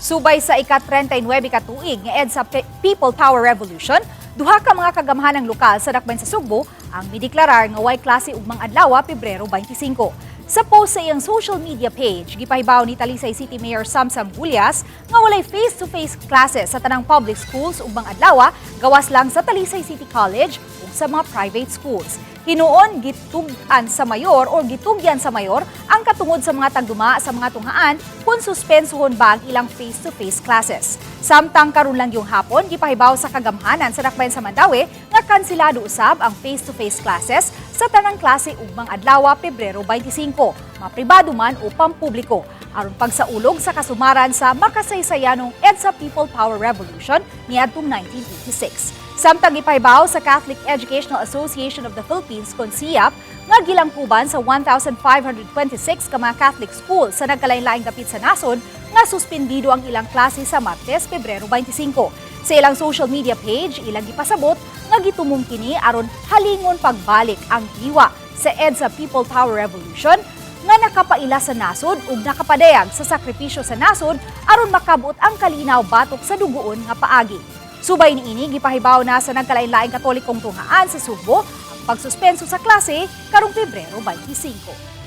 Subay sa ika-39 ka tuig nga EDSA People Power Revolution, duha ka mga kagamhanang lokal sa dakbayan sa Sugbo ang mideklarar nga way klase ugmang adlaw, Pebrero 25. Sa post sa iyang social media page, gipahibaw ni Talisay City Mayor Samsam Gullas nga walay face-to-face classes sa tanang public schools ugmang adlaw, gawas lang sa Talisay City College ug sa mga private schools. Hinuon gitug-an sa mayor o gitugyan sa mayor ang katungod sa mga tagduma sa mga tunghaan kung suspensohon ba ang ilang face-to-face classes. Samtang karon lang yung hapon, gipahibaw sa kagamhanan sa dakbayan sa Mandaue nga kansilado usab ang face-to-face classes sa tanang klase ugmang adlaw, Pebrero 25, mapribado man o pampubliko, aron pagsaulog sa kasumaran sa makasaysayanong EDSA People Power Revolution niadtong 1986. Samtang gipahibaw sa Catholic Educational Association of the Philippines, CONCEAP, nga gilangkuban sa 1,526 ka mga Catholic schools sa nagkalain-laing dapit sa nasod nga suspendido ang ilang klase sa Martes, Pebrero 25. Sa ilang social media page, ilang gipasabot nga gitumong kini aron halingon pagbalik ang diwa sa EDSA People Power Revolution nga nakapaila sa nasod ug nakapadayag sa sakripisyo sa nasod aron makabot ang kalinaw batok sa dugoon nga paagi. Subay niini, gipahibaw na sa nagkalain-laing Katolikong tunghaan sa Sugbo ang pagsuspenso sa klase karong Pebrero 25.